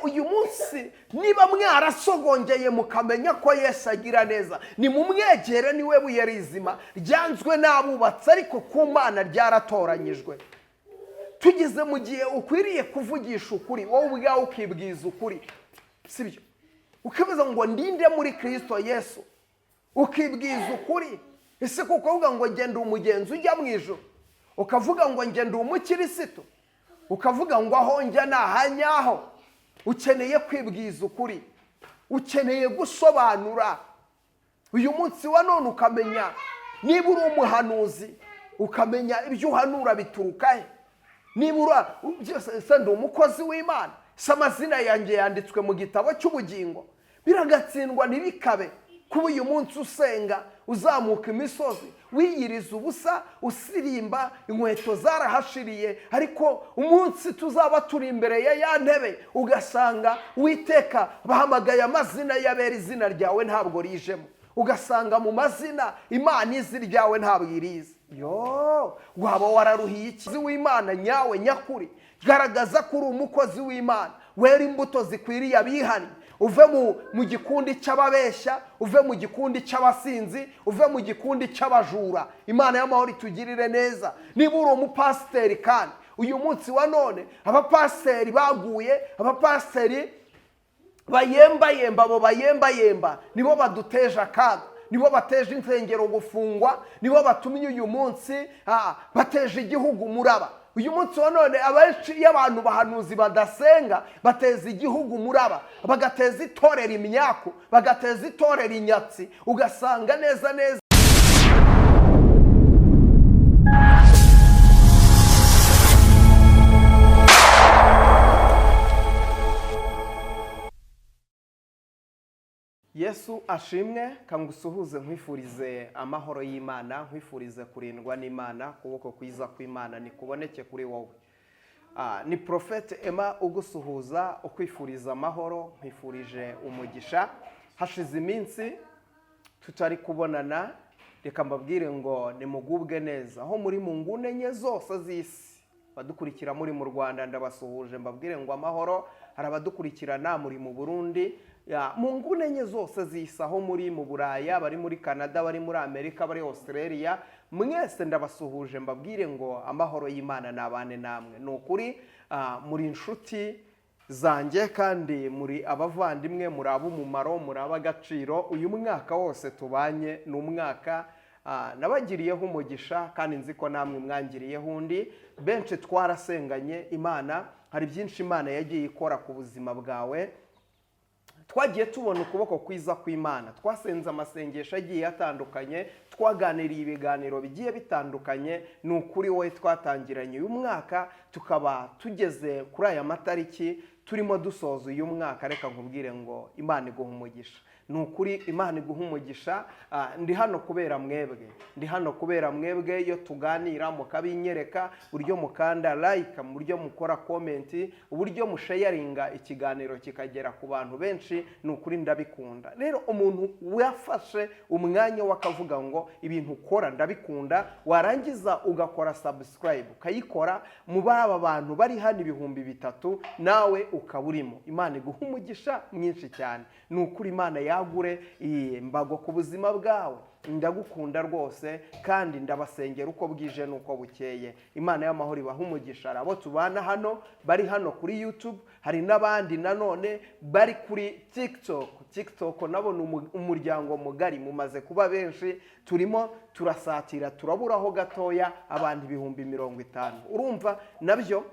Uyu munsi niba mwarasogongeye mukamenya ko Yesu agira neza, nimumwegere, niwe buye rizima ryanzwe n'abubatsi, ariko ku Mana ryaratoranyijwe. Tugeze mu gihe ukwiriye kuvugisha ukuri, wowe ubwawe ukibwiza ukuri, sibyo? Ukibaza ngo: "Ndinde muri Kirisito Yesu?" Ukibwiza ukuri. Ese kuko uvuga ngo: "Ngenda umugenzi ujya mu ijoro," ukavuga ngo: "Ngenda umukirisitu," ukavuga ngo: "Aho njya ni ahanyaho." Ukeneye kwibwiza ukuri, ukeneye gusobanura uyu munsi wa none, ukamenya niba uri umuhanuzi, ukamenya ibyo uhanura bituruka he. Niba uri byose, ndi umukozi w'Imana, se amazina yanjye yanditswe mu gitabo cy'ubugingo? Biragatsindwa, ntibikabe kuba uyu munsi usenga, uzamuka imisozi, wiyiriza ubusa, usirimba, inkweto zarahashiriye, ariko umunsi tuzaba turi imbere ya ya ntebe, ugasanga Witeka bahamagaye amazina y'abera, izina ryawe ntabwo rijemo, ugasanga mu mazina Imana izi ryawe ntabwo irizi, yo waba wararuhiye iki? W'Imana nyawe nyakuri, garagaza ko uri umukozi w'Imana, wera imbuto zikwiriye abihannye, uve mu gikundi cy'ababeshya, uve mu gikundi cy'abasinzi, uve mu gikundi cy'abajura. Imana y'amahoro itugirire neza. Niba uri umupasiteri, kandi uyu munsi wa none abapasiteri baguye, abapasiteri bayembayemba, abo bayembayemba nibo baduteje akaga, nibo bateje insengero gufungwa, nibo batumye uyu munsi bateje igihugu umuraba. Uyu munsi wa none abenshi iyo abantu bahanuzi badasenga bateza igihugu umuraba, bagateza itorero imyaku, bagateza itorero inyatsi, ugasanga neza neza. Yesu ashimwe. Kangusuhuze, nkwifurize amahoro y'Imana, nkwifurize kurindwa n'Imana, ukuboko kwiza kw'Imana nikuboneke kuri wowe. Ni Porofete Emma ugusuhuza, ukwifuriza amahoro, nkwifurije umugisha. Hashize iminsi tutari kubonana. Reka mbabwire ngo nimugubwe neza aho muri mu nguni enye zose z'isi. Abadukurikira muri mu Rwanda ndabasuhuje, mbabwire ngo amahoro. Hari abadukurikirana muri mu Burundi, mu nguni enye zose z'isi, aho muri mu Buraya, bari muri Canada, bari muri Amerika, bari Australia, mwese ndabasuhuje, mbabwire ngo amahoro y'Imana nabane namwe. Ni ukuri muri inshuti zanjye kandi muri abavandimwe, muri ab'umumaro, muri ab'agaciro. Uyu mwaka wose tubanye ni umwaka nabagiriyeho umugisha, kandi nzi ko namwe mwangiriyeho undi. Benshi twarasenganye Imana, hari byinshi Imana yagiye ikora ku buzima bwawe. Twagiye tubona ukuboko kwiza kw'Imana, twasenze amasengesho agiye atandukanye, twaganiriye ibiganiro bigiye bitandukanye. Ni ukuri wowe twatangiranye uyu mwaka, tukaba tugeze kuri aya matariki turimo dusoza uyu mwaka, reka nkubwire ngo Imana iguha umugisha. Ni ukuri Imana iguha umugisha. Ndi hano kubera mwebwe, ndi hano kubera mwebwe. Iyo tuganira mukabinyereka, uburyo mukanda like, mu buryo mukora comment, uburyo musharinga ikiganiro kikagera ku bantu benshi, ni ukuri ndabikunda. Rero umuntu wafashe umwanya we akavuga ngo: "Ibintu ukora ndabikunda," warangiza ugakora subscribe, ukayikora, mu baba bantu bari hano 3000 nawe ukaba urimo, Imana iguha umugisha mwinshi cyane. Ni ukuri Imana yagure iyi mbago ku buzima bwawe. Ndagukunda rwose kandi ndabasengera uko bwije n'uko bukeye. Imana y'amahoro ibaha umugisha. Hari abo tubana hano, bari hano kuri YouTube, hari n'abandi nanone bari kuri TikTok. TikTok nabo ni umuryango mugari, mumaze kuba benshi. Turimo turasatira, turaburaho gatoya abantu 50,000. Urumva nabyo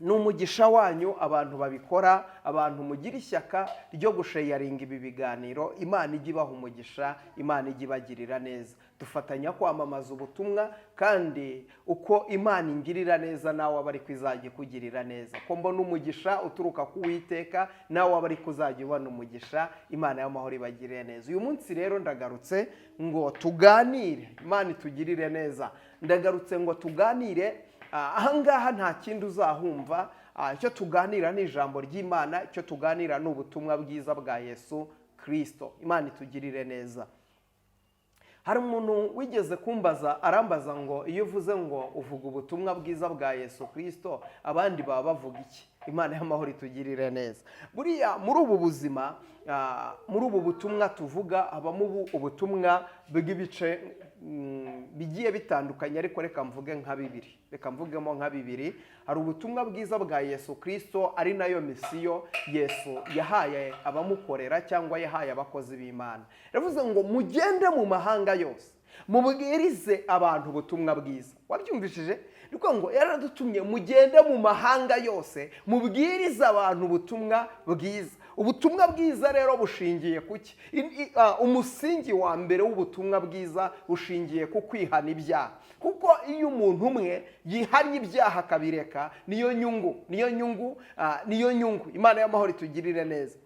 ni umugisha wanyu, abantu babikora, abantu mugira ishyaka ryo gusharinga ibi biganiro. Imana ijya ibaha umugisha, Imana ijya ibagirira neza. Dufatanya kwamamaza ubutumwa, kandi uko Imana ingirira neza, nawe aba ariko izajya ikugirira neza. Ko mbona umugisha uturuka ku Witeka, nawe aba ariko uzajya ubona umugisha. Imana y'amahoro ibagirire neza. Uyu munsi rero ndagarutse ngo tuganire. Imana itugirire neza. Ndagarutse ngo tuganire. Ahangaha nta kindi uzahumva. Icyo tuganira ni ijambo ry'Imana, icyo tuganira ni ubutumwa bwiza bwa Yesu Kirisito. Imana itugirire neza. Hari umuntu wigeze kumbaza, arambaza ngo: "Iyo uvuze ngo uvuga ubutumwa bwiza bwa Yesu Kirisito, abandi baba bavuga iki?" Imana y'amahoro itugirire neza. Buriya muri ubu buzima, muri ubu butumwa tuvuga, habamo ubutumwa bw'ibice bigiye bitandukanye, ariko reka mvuge nka bibiri, reka mvugemo nka bibiri. Hari ubutumwa bwiza bwa Yesu Kirisito, ari nayo misiyo Yesu yahaye abamukorera cyangwa yahaye abakozi b'Imana. Yavuze ngo mugende mu mahanga yose, mubwirize abantu ubutumwa bwiza. Wabyumvishije? Ni ukuvuga ngo yaradutumye, mugende mu mahanga yose, mubwirize abantu ubutumwa bwiza. Ubutumwa bwiza rero bushingiye ku ki? Umusingi wa mbere w'ubutumwa bwiza bushingiye ku kwihana ibyaha, kuko iyo umuntu umwe yihannye ibyaha akabireka, niyo nyungu, niyo nyungu, niyo nyungu. Imana y'amahoro itugirire neza.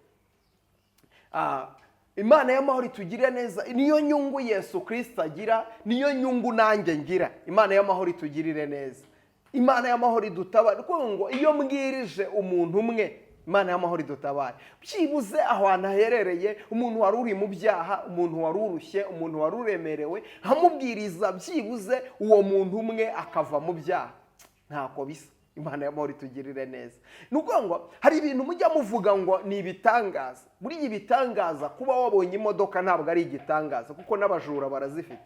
Imana y'amahoro itugirire neza. Niyo nyungu Yesu Kirisito agira, niyo nyungu nanjye ngira. Imana y'amahoro itugirire neza, Imana y'amahoro idutabare. Kuko ngo iyo mbwirije umuntu umwe, Imana y'amahoro idutabare, byibuze aho hantu aherereye, umuntu wari uri mu byaha, umuntu wari urushye, umuntu wari uremerewe, nkamubwiriza byibuze uwo muntu umwe akava mu byaha, ntako bisa. Imana y'amahoro itugirire neza. Ni ukuvuga ngo hari ibintu mujya muvuga ngo ni ibitangaza. Buriya ibitangaza, kuba wabonye imodoka ntabwo ari igitangaza, kuko n'abajura barazifite.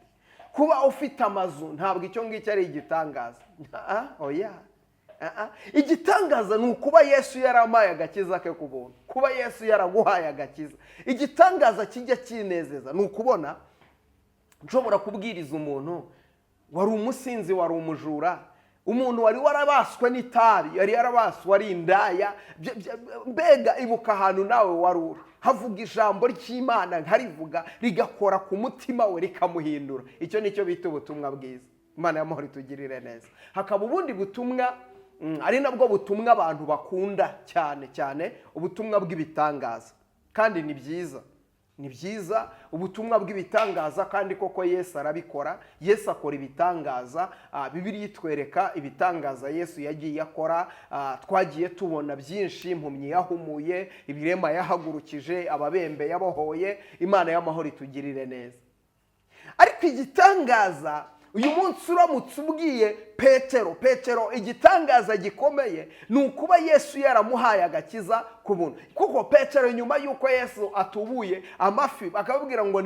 Kuba ufite amazu ntabwo icyo ngicyo ari igitangaza. Oya. Igitangaza ni ukuba Yesu yarampaye agakiza ke ku buntu, kuba Yesu yaraguhaye agakiza. Igitangaza kijya kinezeza ni ukubona nshobora kubwiriza umuntu wari umusinzi, wari umujura, umuntu wari warabaswe n'itabi, yari yarabaswe ari indaya. Mbega ibuka ahantu nawe wari uri, havuga ijambo ry'Imana, nkarivuga rigakora ku mutima we, rikamuhindura. Icyo nicyo bita ubutumwa bwiza. Imana y'amahoro itugirire neza. Hakaba ubundi butumwa, ari nabwo butumwa abantu bakunda cyane cyane, ubutumwa bw'ibitangaza. Kandi ni byiza, ni byiza ubutumwa bw'ibitangaza, kandi koko Yesu arabikora. Yesu akora ibitangaza. Bibiliya itwereka ibitangaza Yesu yagiye akora. Twagiye tubona byinshi: impumyi yahumuye, ibirema yahagurukije, ababembe yabohoye. Imana y'amahoro itugirire neza. Ariko igitangaza uyu munsi, uramutse ubwiye Petero, Petero, igitangaza gikomeye ni ukuba Yesu yaramuhaye agakiza ku buntu. Kuko Petero, nyuma y'uko Yesu atubuye amafi, bakababwira ngo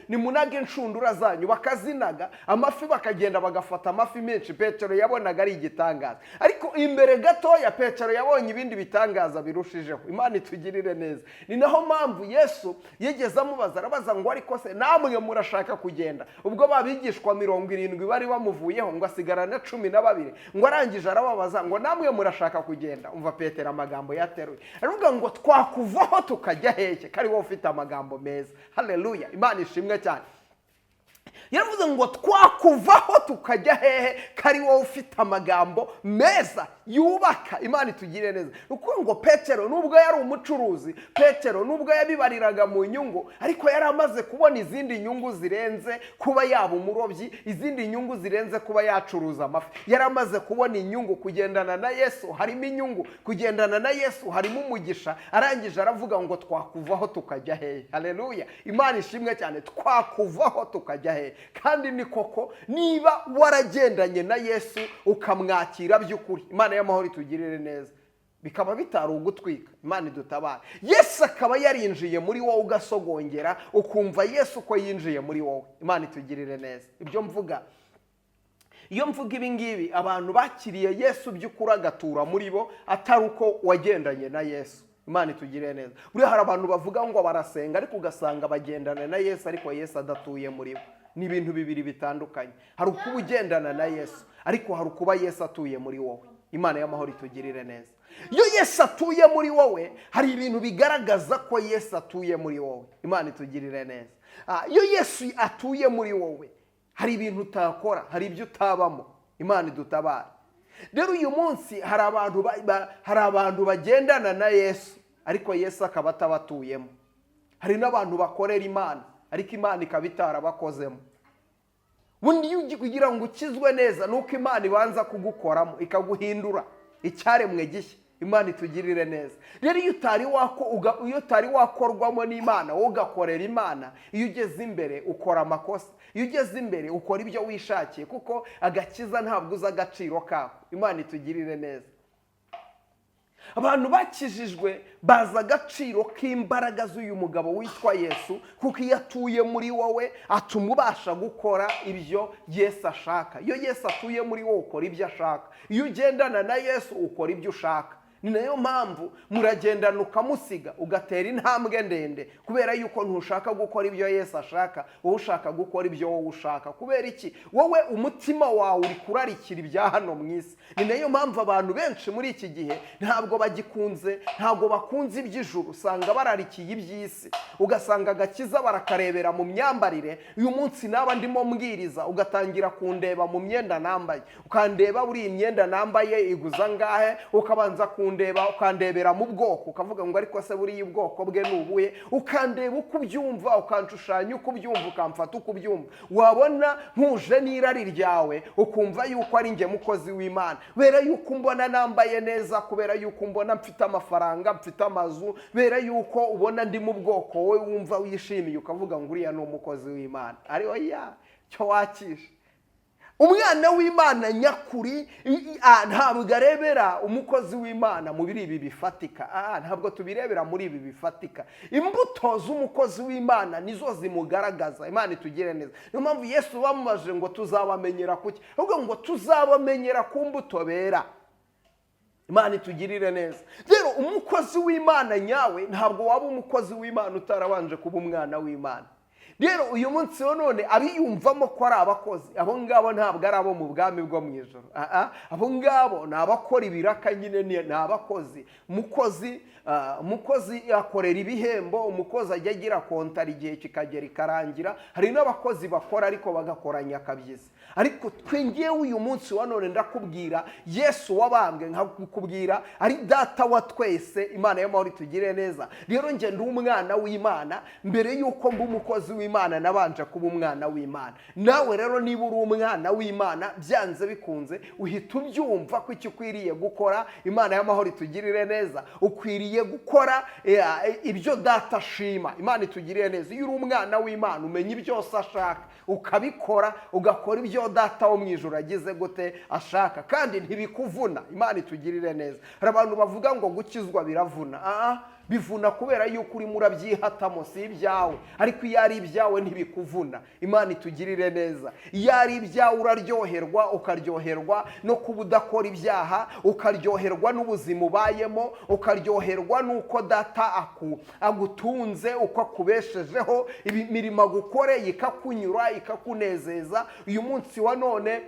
nimunage inshundura zanyu, bakazinaga, amafi bakagenda bagafata amafi menshi, Petero yabonaga ari igitangaza. Ariko imbere gatoya Petero yabonye ibindi bitangaza birushijeho. Imana itugirire neza. Ni naho mpamvu Yesu yigeze amubaza, arabaza ngo ariko se namwe murashaka kugenda? Ubwo babigishwa 70 bari bamuvuyeho, ngo asigarane 12, ngo arangije arababaza ngo namwe murashaka kugenda? Umva Petero amagambo yateruye, aravuga ngo twakuvaho tukajya hehe, ko ari wowe ufite amagambo meza? Haleluya, Imana ishimwe cyane. Yaravuze ngo twakuvaho tukajya hehe, ko ari wowe ufite amagambo meza yubaka? Imana itugirire neza. Ni ukuvuga ngo Petero, nubwo yari umucuruzi, Petero nubwo yabibariraga mu nyungu, ariko yari amaze kubona izindi nyungu zirenze kuba yaba umurobyi, izindi nyungu zirenze kuba yacuruza amafi. Yari amaze kubona inyungu. Kugendana na Yesu harimo inyungu, kugendana na Yesu harimo umugisha. Arangije aravuga ngo twakuvaho tukajya hehe? Haleluya, Imana ishimwe cyane. Twakuvaho tukajya hehe? Kandi ni koko, niba waragendanye na Yesu ukamwakira by'ukuri, Imana y'amahoro itugirire neza, bikaba bitari ugutwika, Imana idutabare, Yesu akaba yarinjiye muri wowe, ugasogongera ukumva Yesu uko yinjiye muri wowe, Imana itugirire neza. Ibyo mvuga, iyo mvuga ibi ngibi, abantu bakiriye Yesu by'ukuri agatura muri bo, atari uko wagendanye na Yesu. Imana itugirire neza. Buriya hari abantu bavuga ngo barasenga, ariko ugasanga bagendana na Yesu ariko Yesu adatuye muri bo. Ni ibintu bibiri bitandukanye. Hari ukuba ugendana na Yesu, ariko hari ukuba Yesu atuye muri wowe. Imana y'amahoro itugirire neza. Iyo Yesu atuye muri wowe, hari ibintu bigaragaza ko Yesu atuye muri wowe. Imana itugirire neza. Iyo Yesu atuye muri wowe, hari ibintu utakora, hari ibyo utabamo. Imana idutabare. Rero uyu munsi hari abantu bagendana na Yesu ariko Yesu akaba atabatuyemo. Hari n'abantu bakorera Imana ariko Imana ikaba itarabakozemo. Ubundi iyo ugiye kugira ngo ukizwe neza, ni uko Imana ibanza kugukoramo, ikaguhindura icyaremwe gishya. Imana itugirire neza. Rero iyo utari wakorwamo n'Imana, wowe ugakorera Imana, iyo ugeze imbere ukora amakosa, iyo ugeze imbere ukora ibyo wishakiye, kuko agakiza ntabwo uzi agaciro kako. Imana itugirire neza. Abantu bakijijwe bazi agaciro k'imbaraga z'uyu mugabo witwa Yesu, kuko iyo atuye muri wowe atuma ubasha gukora ibyo Yesu ashaka. Iyo Yesu atuye muri wowe, ukora ibyo ashaka. Iyo ugendana na Yesu, ukora ibyo ushaka. Ni nayo mpamvu muragendana ukamusiga, ugatera intambwe ndende, kubera yuko ntushaka gukora ibyo Yesu ashaka, wowe ushaka gukora ibyo wowe ushaka. Kubera iki? Wowe umutima wawe uri kurarikira ibya hano mu isi. Ni nayo mpamvu abantu benshi muri iki gihe ntabwo bagikunze, ntabwo bakunze iby'ijuru. Usanga bararikiye iby'isi, ugasanga agakiza barakarebera mu myambarire. Uyu munsi naba ndimo mbwiriza, ugatangira kundeba mu myenda nambaye, ukandeba buriya imyenda nambaye iguza angahe, ukabanza kundeba, ukandebera mu bwoko, ukavuga ngo: "Ariko se buriya ubwoko bwe ni ubuhe?" Ukandeba uko ubyumva, ukanshushanya uko ubyumva, ukamfata uko ubyumva. Wabona mpuje n'irari ryawe, ukumva yuko ari njye mukozi w'Imana, kubera yuko umbona nambaye neza, kubera yuko umbona mfite amafaranga, mfite amazu, kubera yuko ubona ndi mu bwoko wowe wumva wishimiye, ukavuga ngo uriya ni umukozi w'Imana. Ariyo ya cyo wakisha. Umwana w'Imana nyakuri ntabwo arebera umukozi w'Imana muri ibi bifatika. Ntabwo tubirebera muri ibi bifatika. Imbuto z'umukozi w'Imana nizo zimugaragaza. Imana itugire neza. Niyo mpamvu Yesu bamubajije ngo: "Tuzabamenyera kuki?" Ahubwo ngo: "Tuzabamenyera ku mbuto bera." Imana itugirire neza. Rero umukozi w'Imana nyawe, ntabwo waba umukozi w'Imana utarabanje kuba umwana w'Imana. Rero uyu munsi wa none, abiyumvamo ko ari abakozi, abo ngabo ntabwo ari abo mu bwami bwo mu ijoro. Abo ngabo ni abakora ibiraka nyine, ni abakozi. Umukozi akorera ibihembo. Umukozi ajya agira kontara, igihe kikagera ikarangira. Hari n'abakozi bakora ariko bagakora nyakabyizi. Ariko twe, ngewe uyu munsi wa none ndakubwira Yesu wabambwe, nkakubwira ari Data wa twese. Imana y'amahoro itugire neza. Rero njye ndi umwana w'Imana. Mbere y'uko mba umukozi w'Imana, nabanje kuba umwana w'Imana. Nawe rero niba uri umwana w'Imana, byanze bikunze uhita ubyumva ko icyo ukwiriye gukora, Imana y'amahoro itugirire neza, ukwiriye gukora ibyo Data ashima. Imana itugirire neza. Iyo uri umwana w'Imana, umenya ibyo ashaka ukabikora, ugakora ibyo Data wo mu ijoro agize gute? Ashaka, kandi ntibikuvuna. Imana itugirire neza. Hari abantu bavuga ngo gukizwa biravuna. Bivuna kubera yuko urimo urabyihatamo, si ibyawe. Ariko iyo ari ibyawe ntibikuvuna. Imana itugirire neza. Iyo ari ibyawe uraryoherwa, ukaryoherwa no kuba udakora ibyaha, ukaryoherwa n'ubuzima ubayemo, ukaryoherwa n'uko Data agutunze, uko akubeshejeho, imirimo agukoreye ikakunyura, ikakunezeza. Uyu munsi wa none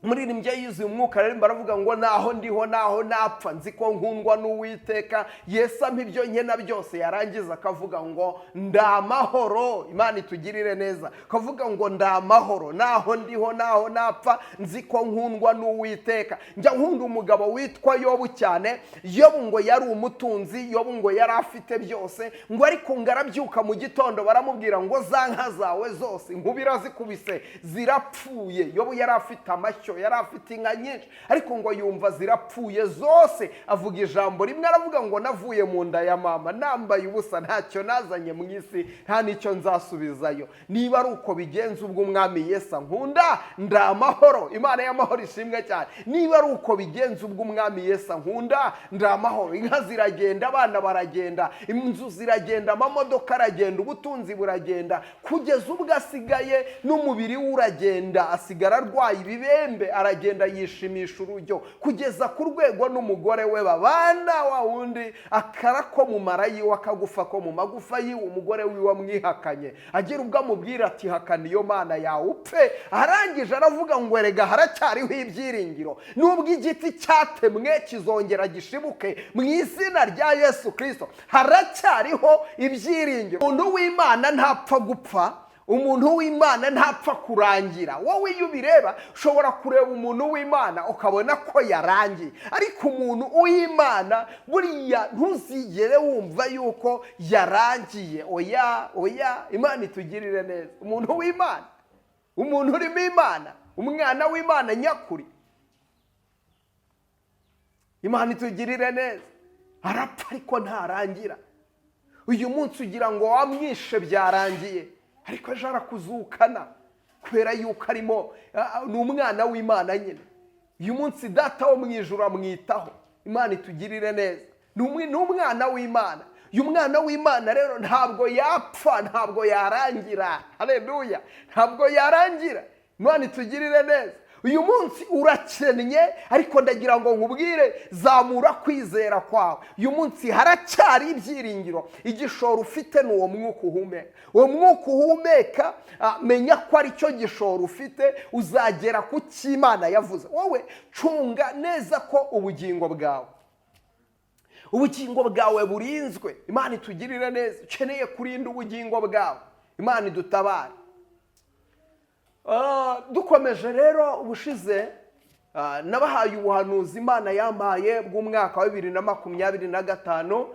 muririmbyi yuzuye umwuka rero baravuga ngo: "Naho ndiho, naho napfa, nzi ko nkundwa n'Uwiteka. Yesu ampa ibyo nkena byose." Yarangiza akavuga ngo: "Ndamahoro." Imana itugirire neza. Akavuga ngo: "Ndamahoro, naho ndiho, naho napfa, nzi ko nkundwa n'Uwiteka." Njya nkunda umugabo witwa Yobu cyane. Yobu ngo yari umutunzi, Yobu ngo yari afite byose, ngo ariko ngo arabyuka mu gitondo, baramubwira ngo: "Za nka zawe zose inkuba irazikubise, zirapfuye." Yobu yari afite amashyo, yari afite inka nyinshi, ariko ngo yumva zirapfuye zose. Avuga ijambo rimwe, aravuga ngo: "Navuye mu nda ya mama nambaye ubusa, ntacyo nazanye mu isi, nta n'icyo nzasubizayo. Niba ari uko bigenza, ubwo Umwami Yesu ankunda, ndi amahoro." Imana y'amahoro ishimwe cyane. Niba ari uko bigenza, ubwo Umwami Yesu ankunda, ndi amahoro. Inka ziragenda, abana baragenda, inzu ziragenda, amamodoka aragenda, ubutunzi buragenda, kugeza ubwo asigaye n'umubiri we uragenda, asigara arwaye ibibembe, aragenda yishimisha urujyo, kugeza ku rwego n'umugore we babana, wa wundi akara ko mu mara yiwe, akagufa ko mu magufa yiwe, umugore wiwe amwihakanye, agira ubwo amubwira ati: "Hakana iyo Mana yawe upfe." Arangije aravuga ngo: "Erega haracyariho ibyiringiro, nubwo igiti cyatemwe kizongera gishibuke mu izina rya Yesu Kirisito." Haracyariho ibyiringiro. Umuntu w'Imana ntapfa gupfa, umuntu w'Imana ntapfa kurangira. Wowe iyo ubireba, ushobora kureba umuntu w'Imana ukabona ko yarangiye, ariko umuntu w'Imana buriya ntuzigere wumva yuko yarangiye. Oya, oya. Imana itugirire neza. Umuntu w'Imana, umuntu urimo Imana, umwana w'Imana nyakuri, Imana itugirire neza, arapfa ariko ntarangira. Uyu munsi ugira ngo wamwishe byarangiye, ariko ejo arakuzukana, kubera yuko arimo, ni umwana w'Imana nyine. Uyu munsi Data wo mu ijoro amwitaho. Imana itugirire neza. Ni umwana w'Imana. Uyu mwana w'Imana rero ntabwo yapfa, ntabwo yarangira. Haleluya, ntabwo yarangira. Imana itugirire neza. Uyu munsi urakennye, ariko ndagira ngo nkubwire, zamura kwizera kwawe. Uyu munsi haracyari ibyiringiro. Igishoro ufite ni uwo mwuka uhumeka. Uwo mwuka uhumeka, menya ko ari cyo gishoro ufite, uzagera ku cy'Imana yavuze. Wowe cunga neza ko ubugingo bwawe burinzwe. Imana itugirire neza. Ukeneye kurinda ubugingo bwawe. Imana idutabare. Dukomeje rero, ubushize nabahaye ubuhanuzi Imana yampaye bw'umwaka wa 2025.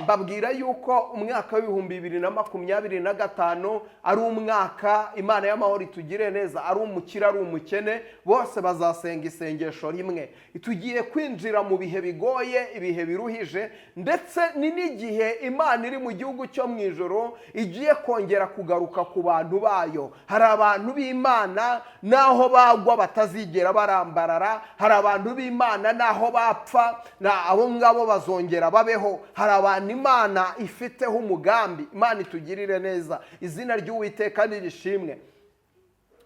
Mbabwira yuko umwaka wa 2025 ari umwaka, Imana y'amahoro itugire neza, ari umukire ari umukene bose bazasenga isengesho rimwe. Tugiye kwinjira mu bihe bigoye, ibihe biruhije, ndetse ni n'igihe Imana iri mu gihugu cyo mu ijoro igiye kongera kugaruka ku bantu bayo. Hari abantu b'Imana n'aho bagwa batazigera barambarara. Hari abantu b'Imana n'aho bapfa na abo ngabo bazongera babeho. Hari abantu Imana ifiteho umugambi. Imana itugirire neza, izina ry'Uwiteka nirishimwe.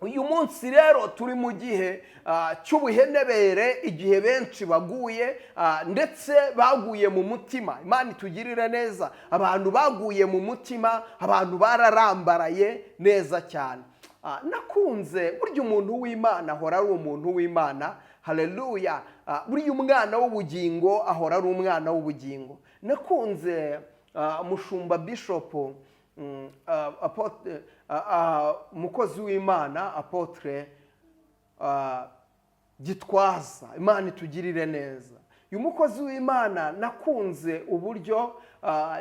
Uyu munsi rero turi mu gihe cy'ubuhenebere, igihe benshi baguye, ndetse baguye mu mutima. Imana itugirire neza. Abantu baguye mu mutima, abantu bararambaraye neza cyane. Nakunze burya umuntu w'Imana ahora ari umuntu w'Imana. Haleluya. Burya umwana w'ubugingo ahora ari umwana w'ubugingo. Nakunze mushumba bishopu, umukozi w'Imana apôtre Gitwaza. Imana itugirire neza. Uyu mukozi w'Imana nakunze uburyo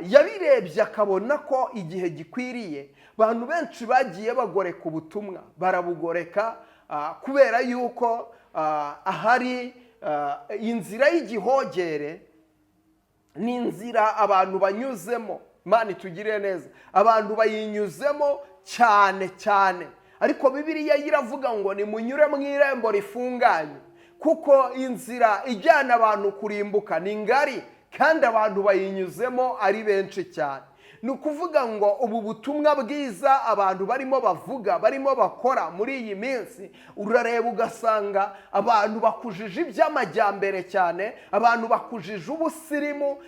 yabirebye akabona ko igihe gikwiriye. Abantu benshi bagiye bagoreka ubutumwa, barabugoreka, kubera yuko ahari inzira y'igihogere ni inzira abantu banyuzemo. Imana itugirire neza. Abantu bayinyuzemo cyane cyane, ariko Bibiliya yo iravuga ngo nimunyure mu irembo rifunganye, kuko inzira ijyana abantu kurimbuka ni ngari kandi abantu bayinyuzemo ari benshi cyane. Ni ukuvuga ngo ubu butumwa bwiza abantu barimo bavuga, barimo bakora muri iyi minsi, urareba ugasanga abantu bakujije iby'amajyambere cyane, abantu bakujije ubusirimu.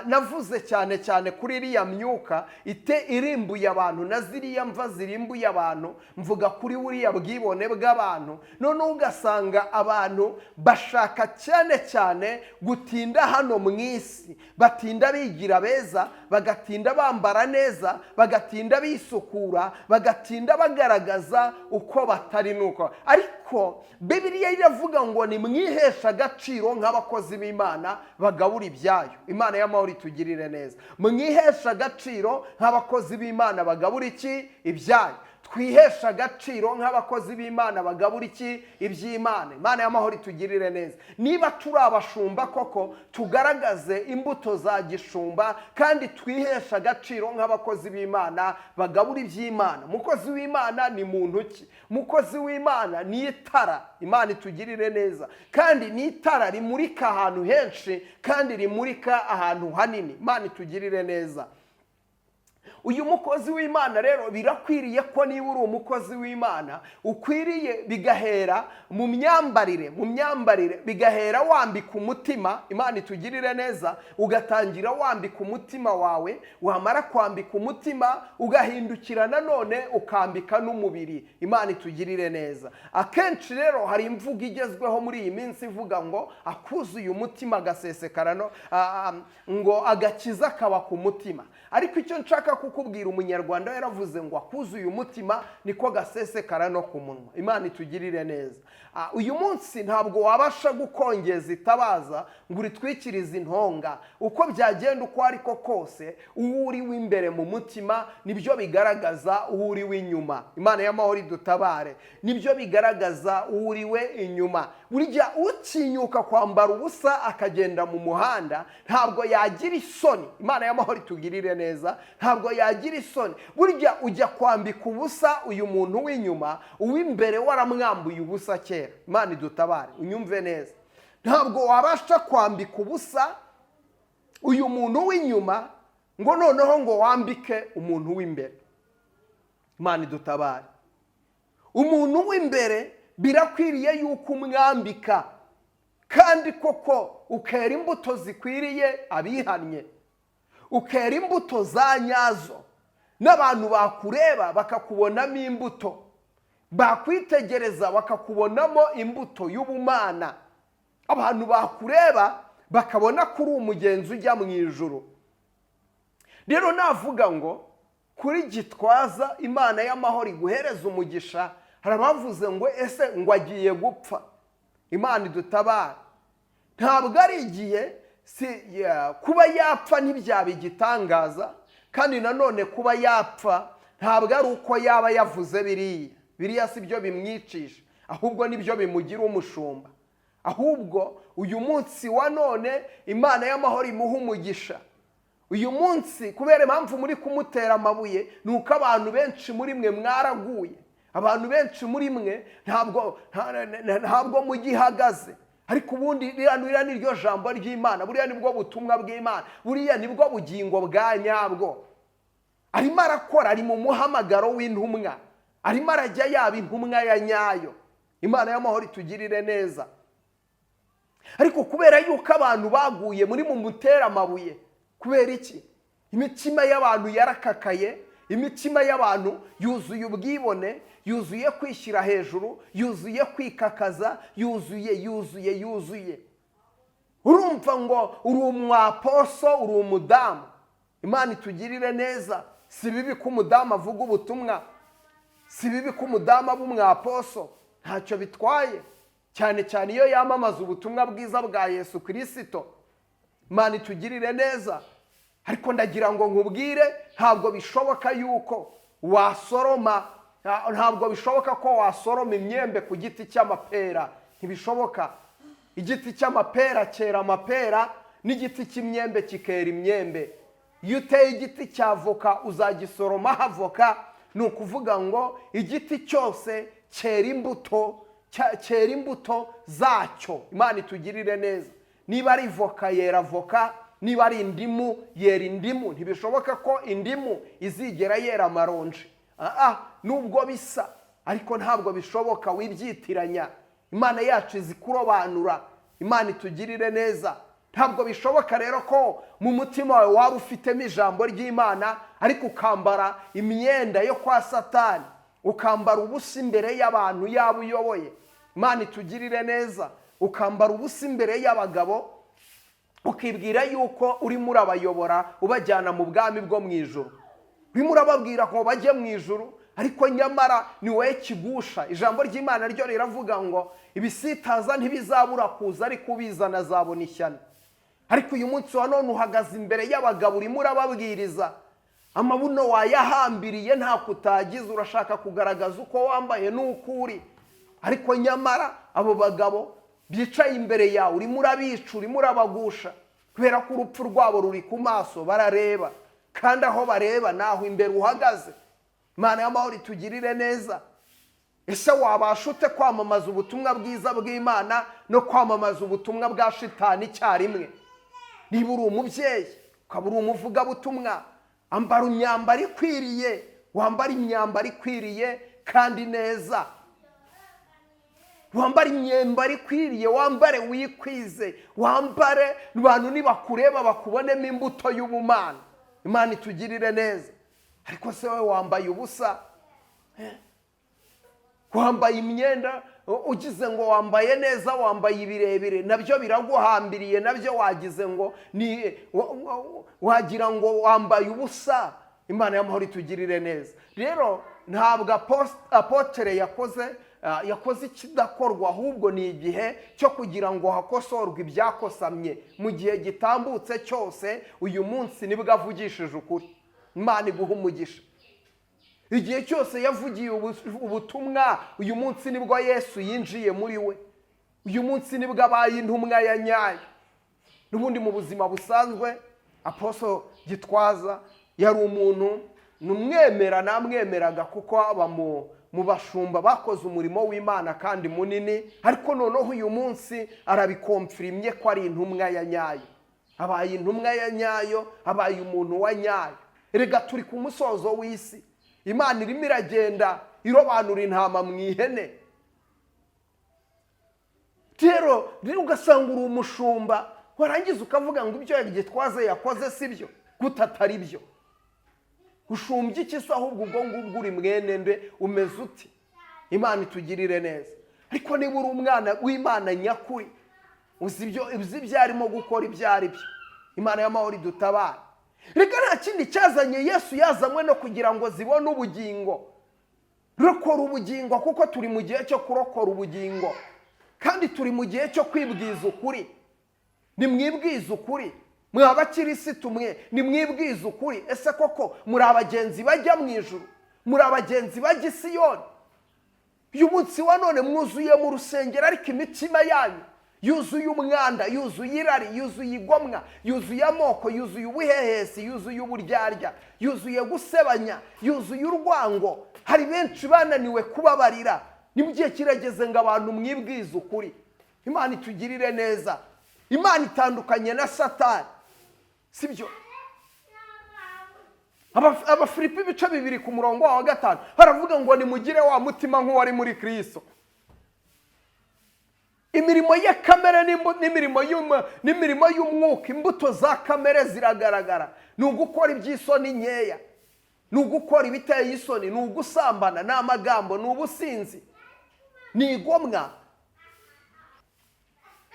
Navuze cyane cyane kuri iriya myuka ite irimbuye abantu na ziriya mva zirimbuye abantu, mvuga kuri buriya bwibone bw'abantu. Noneho ugasanga abantu bashaka cyane cyane gutinda hano mu isi, batinda bigira beza, bagatinda bambara neza, bagatinda bisukura, bagatinda bagaragaza uko batari. Nuko ariko Bibiliya iravuga ngo nimwiheshe agaciro nk'abakozi b'Imana bagabura ibyayo. Imana y'amahoro itugirire neza. Mwiheshe agaciro nk'abakozi b'Imana bagabura iki? Ibyayo. Twiheshe agaciro nk'abakozi b'Imana bagabura iki? Iby'Imana. Imana y'amahoro itugirire neza. Niba turi abashumba koko, tugaragaze imbuto za gishumba kandi twiheshe agaciro nk'abakozi b'Imana bagabura iby'Imana. Umukozi w'Imana ni muntu ki? Umukozi w'Imana ni itara. Imana itugirire neza. Kandi ni itara rimurika ahantu henshi kandi rimurika ahantu hanini. Imana itugirire neza. Uyu mukozi w'Imana rero, birakwiriye ko niba uri umukozi w'Imana ukwiriye bigahera mu myambarire, mu myambarire bigahera wambika umutima. Imana itugirire neza. Ugatangira wambika umutima wawe, wamara kwambika umutima ugahindukira nanone ukambika n'umubiri. Imana itugirire neza. Akenshi rero hari imvugo igezweho muri iyi minsi ivuga ngo akuzuye umutima agasesekara no ngo agakiza kaba ku mutima. Ariko icyo nshaka kukubwira, Umunyarwanda yaravuze ngo akuzuye umutima niko gasesekara no ku munwa. Imana itugirire neza. Uyu munsi ntabwo wabasha gukongeza itabaza ngo uritwikirize intonga. Uko byagenda uko ariko kose, uwo uri w'imbere mu mutima nibyo bigaragaza uwo uri w'inyuma. Imana y'amahoro idutabare. Nibyo bigaragaza uwo uri we inyuma. Burya utinyuka kwambara ubusa akagenda mu muhanda ntabwo yagira isoni. Imana y'amahoro itugirire neza. Ntabwo yagira isoni. Burya ujya kwambika ubusa uyu muntu w'inyuma, uw'imbere waramwambuye ubusa kera. Imana idutabare. Unyumve neza. Ntabwo wabasha kwambika ubusa uyu muntu w'inyuma ngo noneho ngo wambike umuntu w'imbere. Imana idutabare. Umuntu w'imbere birakwiriye yuko umwambika, kandi koko ukera imbuto zikwiriye abihannye, ukera imbuto za nyazo, n'abantu bakureba bakakubonamo imbuto, bakwitegereza bakakubonamo imbuto y'ubumana, abantu bakureba bakabona ko uri umugenzi ujya mu ijuru. Rero navuga ngo kuri Gitwaza, Imana y'amahoro iguhereza umugisha. Hari abavuze ngo ese ngo agiye gupfa? Imana idutabara. Ntabwo ari igihe kuba yapfa, ntibyaba igitangaza. Kandi nanone kuba yapfa ntabwo ari uko yaba yavuze biriya. Biriya si byo bimwicisha, ahubwo nibyo bimugira umushumba. Ahubwo uyu munsi wa none Imana y'amahoro imuha umugisha. Uyu munsi kubera impamvu muri kumutera amabuye ni uko abantu benshi muri mwe mwaraguye, abantu benshi muri mwe ntabwo mugihagaze. Ariko ubundi ririya ni ryo jambo ry'Imana, buriya nibwo butumwa bw'Imana, buriya nibwo bugingo bwa nyabwo. Arimo arakora, ari mu muhamagaro w'intumwa, arimo arajya yaba intumwa ya nyayo. Imana y'amahoro itugirire neza. Ariko kubera yuko abantu baguye muri mu mutera amabuye, kubera iki? Imitima y'abantu yarakakaye, imitima y'abantu yuzuye ubwibone, yuzuye kwishyira hejuru, yuzuye kwikakaza, yuzuye, yuzuye, yuzuye. Urumva ngo uri umwaposo, uri umudamu. Imana itugirire neza. Si bibi ko umudamu avuga ubutumwa, si bibi ko umudamu aba umwaposo, ntacyo bitwaye, cyane cyane iyo yamamaza ubutumwa bwiza bwa Yesu Kirisito. Imana itugirire neza. Ariko ndagira ngo nkubwire, ntabwo bishoboka yuko wasoroma, ntabwo bishoboka ko wasoroma imyembe ku giti cy'amapera, ntibishoboka. Igiti cy'amapera cyera amapera, n'igiti cy'imyembe kikera imyembe. Iyo uteye igiti cya voka uzagisoromaho avoka. Ni ukuvuga ngo igiti cyose cyera imbuto, cyera imbuto zacyo. Imana itugirire neza. Niba ari voka yera voka, niba ari indimu yera indimu. Ntibishoboka ko indimu izigera yera amaronji. Nubwo bisa, ariko ntabwo bishoboka, wibyitiranya. Imana yacu izi kurobanura. Imana itugirire neza. Ntabwo bishoboka rero ko mu mutima wawe waba ufitemo ijambo ry'Imana, ariko ukambara imyenda yo kwa Satani, ukambara ubusa imbere y'abantu yaba uyoboye. Imana itugirire neza. Ukambara ubusa imbere y'abagabo, ukibwira yuko urimo urabayobora ubajyana mu bwami bwo mu ijuru, urimo urababwira ngo bajye mu ijuru, ariko nyamara ni wowe kigusha. Ijambo ry'Imana ryo riravuga ngo ibisitaza ntibizabura kuza, ariko ubizana azabona ishyano. Ariko uyu munsi wa none uhagaze imbere y'abagabo, urimo urababwiriza, amabuno wayahambiriye, ntako utagize, urashaka kugaragaza uko wambaye n'uko uri, ariko nyamara abo bagabo bicaye imbere yawe urimo urabica, urimo urabagusha, kubera ko urupfu rwabo ruri ku maso, barareba, kandi aho bareba ni aho imbere uhagaze. Imana y'amahoro itugirire neza. Ese wabasha ute kwamamaza ubutumwa bwiza bw'Imana no kwamamaza ubutumwa bwa shitani icyarimwe? Niba uri umubyeyi ukaba uri umuvugabutumwa, ambara imyambaro ikwiriye, wambara imyambaro ikwiriye kandi neza, wambare imyambaro ikwiriye, wambare wikwize, wambare abantu nibakureba bakubonemo imbuto y'ubumana. Imana itugirire neza. Ariko se wowe wambaye ubusa, wambaye imyenda ugize ngo wambaye neza, wambaye ibirebire, nabyo biraguhambiriye, nabyo wagize ngo ni wagira ngo wambaye ubusa. Imana y'amahoro itugirire neza. Rero ntabwo apotere yakoze ikidakorwa, ahubwo ni igihe cyo kugira ngo hakosorwe ibyakosamye mu gihe gitambutse cyose. Uyu munsi nibwo avugishije ukuri. Imana iguha umugisha. Igihe cyose yavugiye ubutumwa, uyu munsi nibwo Yesu yinjiye muri we, uyu munsi nibwo abaye intumwa ya nyayo. N'ubundi mu buzima busanzwe Aposo Gitwaza yari umuntu numwemera, namwemeraga kuko aba mu bashumba bakoze umurimo w'Imana kandi munini, ariko noneho uyu munsi arabikomfirimye ko ari intumwa ya nyayo. Abaye intumwa ya nyayo, abaye umuntu wa nyayo. Erega turi ku musozo w'isi, Imana irimo iragenda irobanura intama mu ihene. Rero ugasanga uri umushumba, warangiza ukavuga ngo ibyo Gitwaza yakoze si byo, gute atari byo? Ushumbye iki se ahubwo ubwo ngubwo uri mwene nde, umeze uti? Imana itugirire neza. Ariko niba uri umwana w'Imana nyakuri, uzi ibyo arimo gukora ibyo ari byo. Imana y'amahoro idutabara. Reka nta kindi cyazanye Yesu, yazanywe no kugira ngo zibone ubugingo. Rokora ubugingo, kuko turi mu gihe cyo kurokora ubugingo, kandi turi mu gihe cyo kwibwiza ukuri. Nimwibwize ukuri mwa abakirisitu mwe, nimwibwize ukuri. Ese koko muri abagenzi bajya mu ijuru? Muri abagenzi bajya i Siyoni? Uyu munsi wa none mwuzuye mu rusengero, ariko imitima yanyu yuzuye umwanda, yuzuye irari, yuzuye igomwa, yuzuye amoko, yuzuye ubuhehesi, yuzuye uburyarya, yuzuye gusebanya, yuzuye urwango. Hari benshi bananiwe kubabarira. Ni mu gihe kirageze ngo abantu mwibwize ukuri. Imana itugirire neza. Imana itandukanye na Satani, sibyo? Abafilipi ibice 2 ku murongo wa 5 baravuga ngo nimugire wa mutima nk'uwari muri Kristo. Imirimo ya kamere n'imirimo y'umwuka, imbuto za kamere ziragaragara. Ni ugukora iby'isoni nkeya, ni ugukora ibiteye isoni, ni ugusambana, ni amagambo, ni ubusinzi, ni igomwa.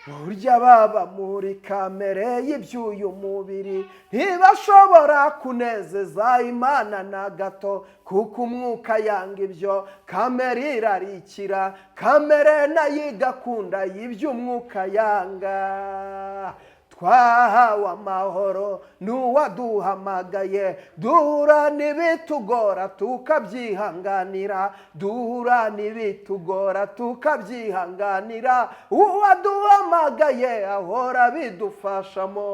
Burya baba muri kamere y'iby'uyu mubiri ntibashobora kunezeza Imana na gato, kuko umwuka yanga ibyo, kamere irarikira, kamere nayo igakunda iby'umwuka yanga. Twahawe amahoro n'uwaduhamagaye, duhura n'ibitugora tukabyihanganira, duhura n'ibitugora tukabyihanganira, uwaduhamagaye ahora bidufashamo.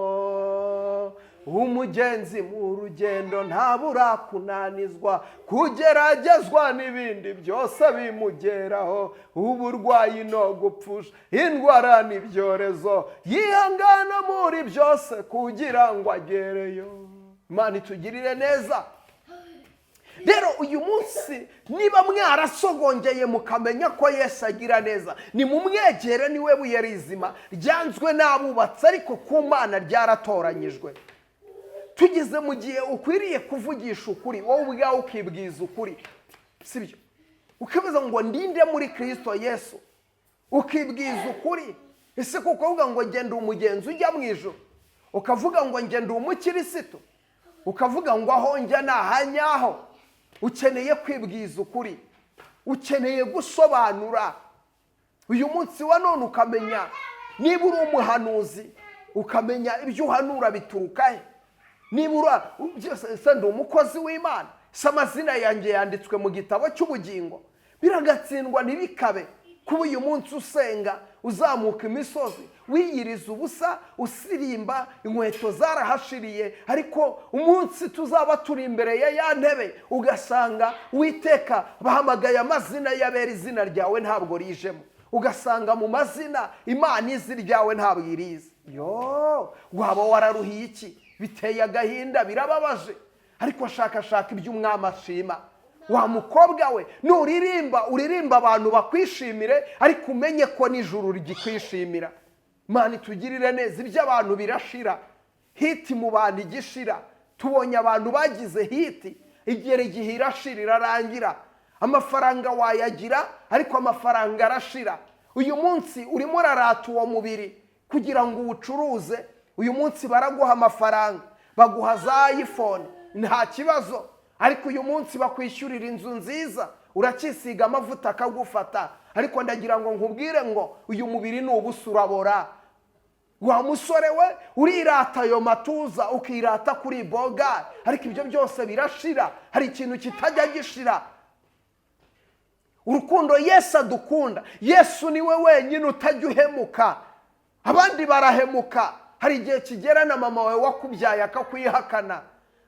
Umugenzi mu rugendo ntabura kunanizwa, kugeragezwa n'ibindi byose bimugeraho, uburwayi no gupfusha, indwara n'ibyorezo, yihangana muri byose kugira ngo agereyo. Imana itugirire neza. Rero uyu munsi niba mwarasogongeye mukamenya ko Yesu agira neza, nimumwegere, niwe buye rizima ryanzwe n'abubatsi, ariko ku Mana ryaratoranyijwe. Tugeze mu gihe ukwiriye kuvugisha ukuri, wowe ubwawe ukibwiza ukuri, sibyo? Ukibaza ngo ndinde muri Kristo Yesu, ukibwiza ukuri. Ese kuko uvuga ngo ngenda umugenzi ujya mu ijuru, ukavuga ngo ngenda umukirisitu, ukavuga ngo aho njya ni ahanyaho, ukeneye kwibwiza ukuri, ukeneye gusobanura. Uyu munsi wa none ukamenya niba uri umuhanuzi, ukamenya ibyo uhanura bituruka he. Niba uri ndi umukozi w'Imana, se amazina yanjye yanditswe mu gitabo cy'ubugingo? Biragatsindwa ntibikabe kuba uyu munsi usenga, uzamuka imisozi, wiyiriza ubusa, usirimba, inkweto zarahashiriye, ariko umunsi tuzaba turi imbere ya ya ntebe ugasanga Uwiteka bahamagaye amazina y'abera, izina ryawe ntabwo rijemo. Ugasanga mu mazina Imana izi ryawe ntabwo irizi. Yo, waba wararuhiye iki? Biteye agahinda, birababaje. Ariko shakashaka ibyo umwami ashima. Wa mukobwa we, nuririmba uririmba abantu bakwishimire, ariko umenye ko n'ijuru rigikwishimira. Imana itugirire neza. Ibyo abantu birashira, hiti mu bantu igishira. Tubonye abantu bagize hiti, igera igihe irashira, irarangira. Amafaranga wayagira, ariko amafaranga arashira. Uyu munsi urimo urarata uwo mubiri kugira ngo uwucuruze. Uyu munsi baraguha amafaranga, baguha za iPhone, nta kibazo, ariko uyu munsi bakwishyurira inzu nziza, urakisiga amavuta akagufata. Ariko ndagira ngo nkubwire ngo uyu mubiri ni ubusa, urabora. Wa musore we, urirata ayo matuza, ukirata kuri boga, ariko ibyo byose birashira. Hari ikintu kitajya gishira, urukundo Yesu adukunda. Yesu niwe wenyine utajya uhemuka, abandi barahemuka. Hari igihe kigera na mama wawe wakubyaye akakwihakana,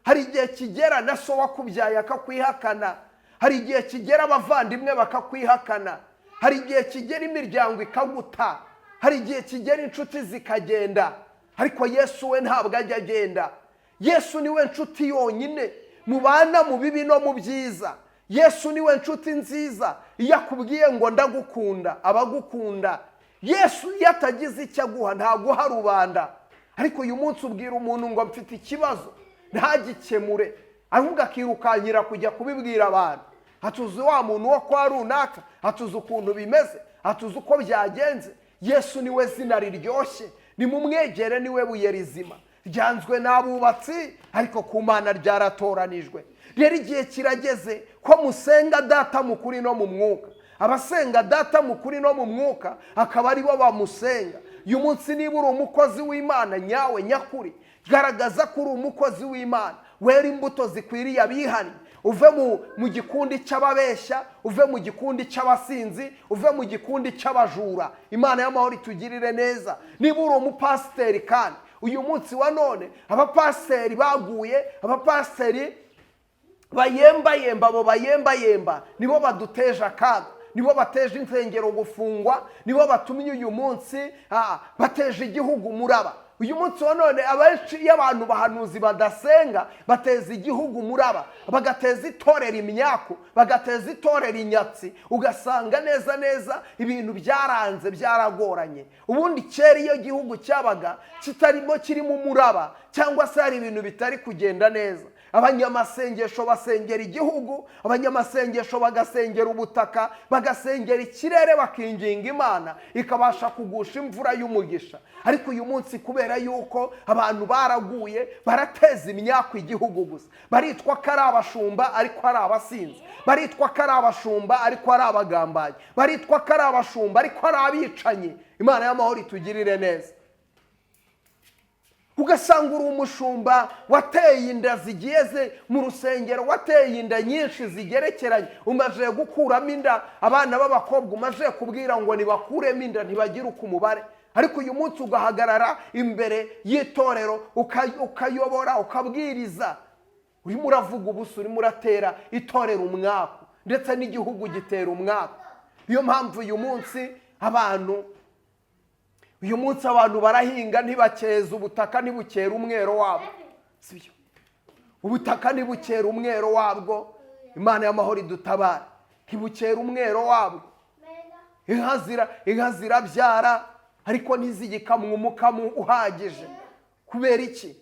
hari igihe kigera na so wakubyaye akakwihakana, Hari igihe kigera abavandimwe bakakwihakana, hari igihe kigera imiryango ikaguta, hari igihe kigera inshuti zikagenda, ariko Yesu we ntabwo ajya agenda. Yesu niwe nshuti yonyine mubana mu bibi no mu byiza. Yesu niwe nshuti nziza, iyo akubwiye ngo ndagukunda abagukunda. Yesu iyo atagize icyo aguha ntaguha rubanda. Ariko uyu munsi ubwira umuntu ngo mfite ikibazo ntagikemure, ahubwo akirukankira kujya kubibwira abantu. Hatuzi wa muntu wo kwa runaka, hatuzi ukuntu bimeze, hatuzi uko byagenze. Yesu niwe zina riryoshye, nimumwegere, niwe buye rizima ryanzwe n'abubatsi, ariko ku Mana ryaratoranijwe. Rero igihe kirageze ko musenga Data mu kuri no mu mwuka. Abasenga Data mu kuri no mu mwuka akaba aribo bamusenga. Uyu munsi niba uri umukozi w'Imana nyawe nyakuri, garagaza ko uri umukozi w'Imana, wera imbuto zikwiriye abihannye, uve mu gikundi cy'ababeshya, uve mu gikundi cy'abasinzi, uve mu gikundi cy'abajura. Imana y'amahoro itugirire neza. Niba uri umupasiteri kandi uyu munsi wa none abapasiteri baguye, abapasiteri bayembayemba, abo bayembayemba nibo baduteje akaga, nibo bateje insengero gufungwa, nibo batumye uyu munsi bateje igihugu umuraba. Uyu munsi wa none abenshi iyo abantu bahanuzi badasenga bateza igihugu umuraba, bagateza itorero imyaku, bagateza itorero inyatsi, ugasanga neza neza ibintu byaranze, byaragoranye. Ubundi kera iyo igihugu cyabaga kitarimo kirimo umuraba cyangwa se hari ibintu bitari kugenda neza, abanyamasengesho basengera igihugu, abanyamasengesho bagasengera ubutaka, bagasengera ikirere, bakinginga Imana ikabasha kugusha imvura y'umugisha. Ariko uyu munsi kubera yuko abantu baraguye, barateza imyaku igihugu gusa, baritwa ko ari abashumba ariko ari abasinzi, baritwa ko ari abashumba ariko ari abagambanyi, baritwa ko ari abashumba ariko ari abicanyi. Imana y'amahoro itugirire neza. Ugasanga uri umushumba wateye inda zigiye mu rusengero, wateye inda nyinshi zigerekeranye, umaze gukuramo inda abana b'abakobwa, umaze kubwira ngo nibakuremo inda ntibagire uko umubare. Ariko uyu munsi ugahagarara imbere y'itorero, ukayobora, ukabwiriza, urimo uravuga ubusa, urimo uratera itorero umwaku, ndetse n'igihugu gitera umwaku. Niyo mpamvu uyu munsi abantu barahinga ntibakeza ubutaka, ntibukera umwero wabwo, sibyo? Ubutaka ntibukera umwero wabwo. Imana y'amahoro idutabara. Ntibukera umwero wabwo. Inka zirabyara ariko ntizigikamwa umukamo uhagije. Kubera iki?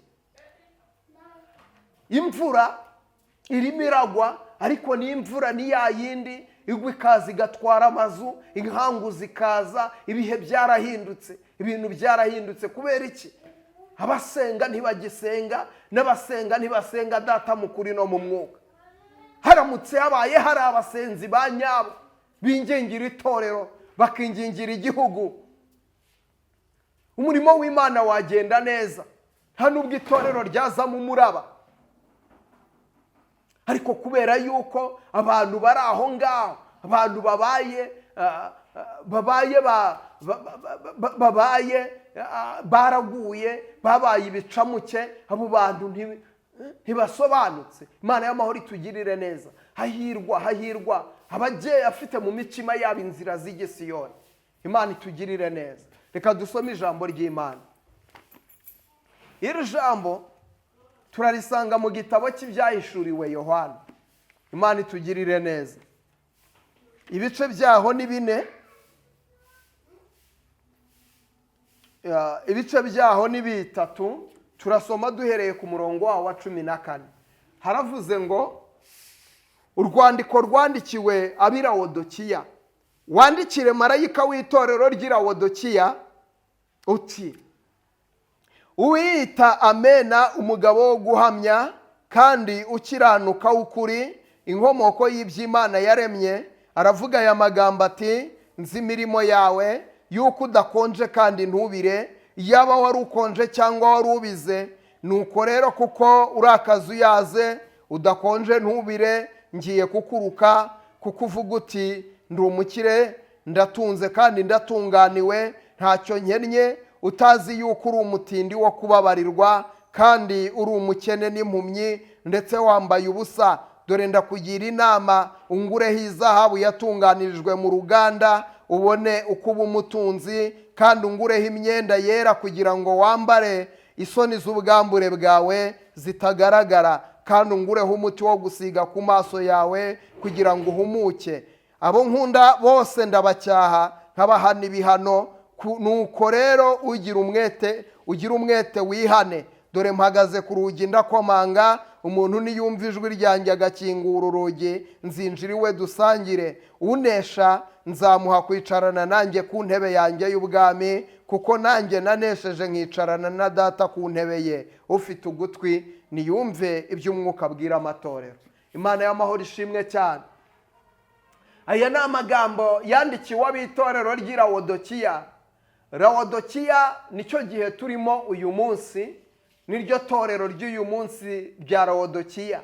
Imvura irimo iragwa, ariko ni imvura ni ya yindi igwa ikaza igatwara amazu, inkangu zikaza. Ibihe byarahindutse, ibintu byarahindutse. Kubera iki? Abasenga ntibagisenga, n'abasenga ntibasenga Data mu kuri no mu mwuka. Haramutse habaye hari abasenzi ba nyabo bingingira itorero, bakingingira igihugu, umurimo w'Imana wagenda neza, nta nubwo itorero ryazamo umuraba. Ariko kubera yuko abantu bari aho ngaho, abantu babaye babaye babaye baraguye, babaye ibicamuke, abo bantu ntibasobanutse. Imana y'amahoro itugirire neza. Hahirwa, hahirwa abagiye afite mu mitima yabo inzira z'igisiyoni. Imana itugirire neza. Reka dusome ijambo ry'Imana. Iri jambo turarisanga mu gitabo cy'ibyahishuriwe Yohana. Imana itugirire neza. Ibice byaho ni 4, ibice byaho ni 3. Turasoma duhereye ku murongo wawo wa 14. Haravuze ngo urwandiko rwandikiwe ab'i Lawodokiya, wandikire marayika w'itorero ry'i Lawodokiya uti: uwiyita Amena, umugabo wo guhamya kandi ukiranuka w'ukuri, inkomoko y'iby'Imana yaremye, aravuga aya magambo ati: nzi imirimo yawe, yuko udakonje kandi ntubire, yaba wari ukonje cyangwa wari ubize. Nuko rero kuko uri akazuyaze, udakonje ntubire, ngiye kukuruka, kuko uvuga uti ndi umukire, ndatunze kandi ndatunganiwe, ntacyo nkennye, utazi yuko uri umutindi wo kubabarirwa, kandi uri umukene n'impumyi, ndetse wambaye ubusa. Dore ndakugira inama: ungureho izahabu yatunganirijwe mu ruganda, ubone uko uba umutunzi, kandi ungureho imyenda yera kugira ngo wambare, isoni z'ubwambure bwawe zitagaragara, kandi ungureho umuti wo gusiga ku maso yawe kugira ngo uhumuke. Abo nkunda bose ndabacyaha, nkabahana ibihano. Nuko rero ugira umwete wihane. Dore mpagaze ku rugi ndakomanga. Umuntu niyumva ijwi ryanjye agakingura urugi, nzinjira iwe dusangire. Unesha nzamuha kwicarana nanjye ku ntebe yanjye y'ubwami, kuko nanjye nanesheje nkicarana na Data ku ntebe ye. Ufite ugutwi niyumve ibyo Umwuka abwira amatorero. Imana y'amahoro ishimwe cyane. Aya ni amagambo yandikiwe ab'itorero ry'i Lawodokiya. Lawodokiya nicyo gihe turimo uyu munsi, niryo torero ry'uyu munsi rya Lawodokiya,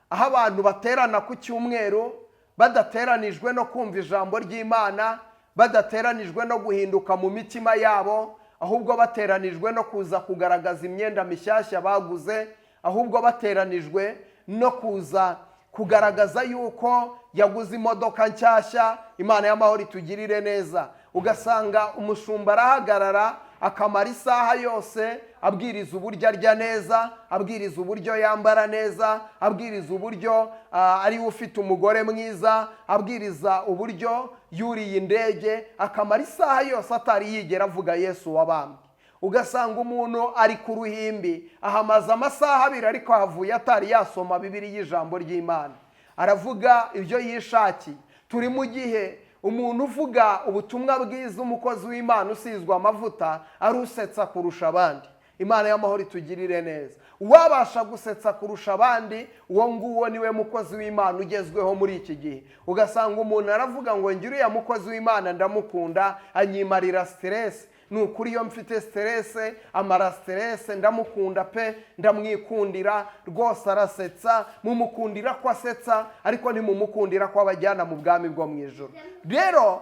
aho abantu baterana ku cyumweru badateranijwe no kumva ijambo ry'Imana, badateranijwe no guhinduka mu mitima yabo, ahubwo bateranijwe no kuza kugaragaza imyenda mishyashya baguze, ahubwo bateranijwe no kuza kugaragaza yuko yaguze imodoka nshyashya. Imana y'amahoro itugirire neza. Ugasanga umushumba arahagarara akamara isaha yose abwiriza uburyo arya neza, abwiriza uburyo yambara neza, abwiriza uburyo ariwe ufite umugore mwiza, abwiriza uburyo yuriye indege, akamara isaha yose atari yigera avuga Yesu wabambwe. Ugasanga umuntu ari ku ruhimbi ahamaze amasaha 2, ariko ahavuye atari yasoma Bibiliya, ijambo ry'Imana, aravuga ibyo yishakiye. Turi mu gihe umuntu uvuga ubutumwa bwiza, umukozi w'Imana usizwe amavuta, ari usetsa kurusha abandi. Imana y'amahoro itugirire neza. Uwabasha gusetsa kurusha abandi, uwo nguwo niwe mukozi w'Imana ugezweho muri iki gihe. Ugasanga umuntu aravuga ngo: "Njye uriya mukozi w'Imana ndamukunda, anyimarira stress. Ni ukuri iyo mfite stress amara stress. Ndamukunda pe, ndamwikundira rwose, arasetsa." Mumukundira ko asetsa, ariko ntimumukundira ko abajyana mu bwami bwo mu ijoro. Rero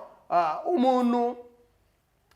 umuntu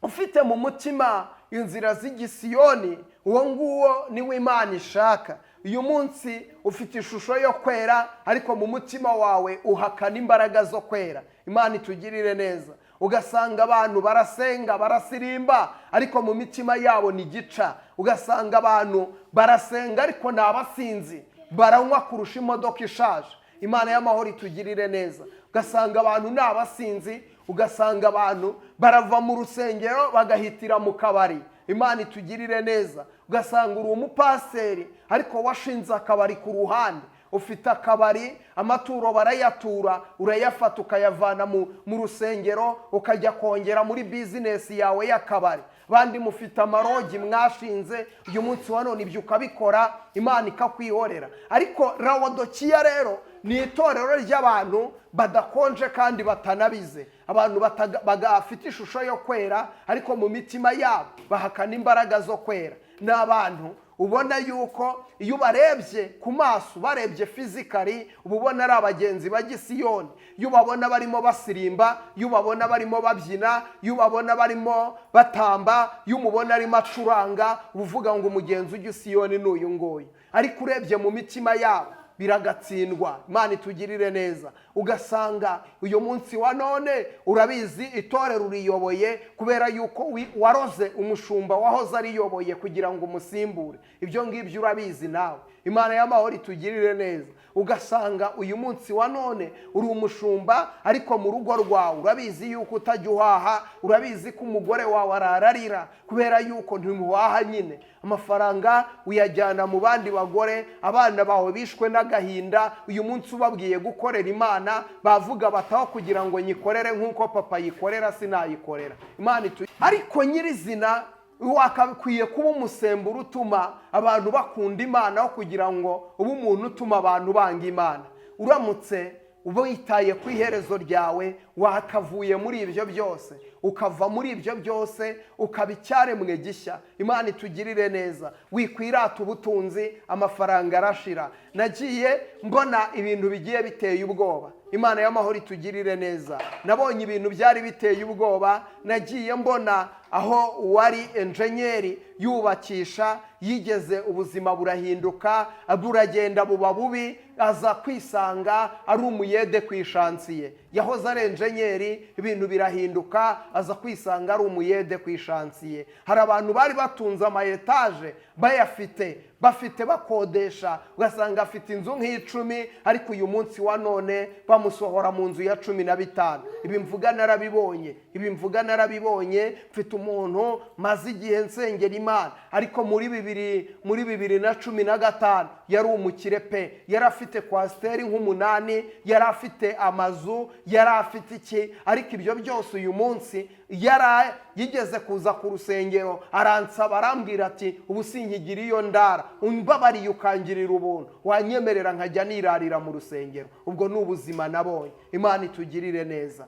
ufite mu mutima inzira z'igisiyoni, uwo nguwo niwe Imana ishaka. Uyu munsi ufite ishusho yo kwera, ariko mu mutima wawe uhakana imbaraga zo kwera. Imana itugirire neza. Ugasanga abantu barasenga, barasirimba, ariko mu mitima yabo ni gica. Ugasanga abantu barasenga, ariko ni abasinzi, baranywa kurusha imodoka ishaje. Imana y'amahoro itugirire neza. Ugasanga abantu ni abasinzi, ugasanga abantu barava mu rusengero bagahitira mu kabari. Imana itugirire neza. Ugasanga uri umupaseri, ariko washinze akabari ku ruhande, ufite akabari, amaturo barayatura, urayafata ukayavana mu rusengero, ukajya kongera muri business yawe y'akabari. Bandi mufite amalodge mwashinze. Uyu munsi wa none ibyo ukabikora, Imana ikakwihorera. Ariko Lawodokiya rero ni itorero ry'abantu badakonje kandi batanabize, abantu bafite ishusho yo kwera, ariko mu mitima yabo bahakana imbaraga zo kwera. Ni abantu ubona yuko iyo ubarebye ku maso, barebye physically, uba ubona ari abagenzi ba gisiyoni. Iyo ubabona barimo basirimba, iyo ubabona barimo babyina, iyo ubabona barimo batamba, iyo umubona arimo acuranga, uba uvuga ngo umugenzi ujya Isiyoni ni uyu nguyu. Ariko urebye mu mitima yabo biragatsindwa. Imana itugirire neza. Ugasanga uyu munsi wa none urabizi, itorero uriyoboye kubera yuko waroze umushumba wahoze ariyoboye kugira ngo umusimbure. Ibyo ngibyo urabizi nawe. Imana y'amahoro itugirire neza. Ugasanga uyu munsi wa none uri umushumba, ariko mu rugo rwawe urabizi yuko utajya uhaha, urabizi ko umugore wawe arararira kubera yuko ntimuhaha nyine, amafaranga uyajyana mu bandi bagore, abana bawe bishwe n'agahinda. Uyu munsi ubabwiye gukorera Imana, bavuga bataho kugira ngo nyikorere nk'uko papa yikorera, sinayikorera Imana. Ariko nyirizina wakakwiye kuba umusemburo utuma abantu bakunda Imana, aho kugira ngo ube umuntu utuma abantu banga Imana. Uramutse uba witaye ku iherezo ryawe, wakavuye muri ibyo byose, ukava muri ibyo byose, ukaba icyaremwe gishya. Imana itugirire neza. Wikwirata ubutunzi, amafaranga arashira. Nagiye mbona ibintu bigiye biteye ubwoba. Imana y'amahoro itugirire neza. Nabonye ibintu byari biteye ubwoba. Nagiye mbona aho uwari enjenyeri yubakisha yigeze, ubuzima burahinduka, buragenda buba bubi, aza kwisanga ari umuyede ku ishansiye. Yahoze ari enjenyeri, ibintu birahinduka, aza kwisanga ari umuyede ku ishansiye. Hari abantu bari batunze ama etaje, bayafite, bafite, bakodesha, ugasanga afite inzu nk'icumi, ariko uyu munsi wa none bamusohora mu nzu ya 15. Ibi mvuga narabibonye, ibi mvuga narabibonye. Mfite umuntu maze igihe nsengera Imana, ariko muri 2015 yari umukire pe. Yari afite coaster nk'umunani, yari afite amazu, yari afite iki, ariko ibyo byose uyu munsi yari yigeze kuza ku rusengero aransaba, arambwira ati: "Ubu sinkigira iyo ndara, umbabariye ukangirira ubuntu, wanyemerera nkajya nirarira mu rusengero." Ubwo ni ubuzima nabonye. Imana itugirire neza.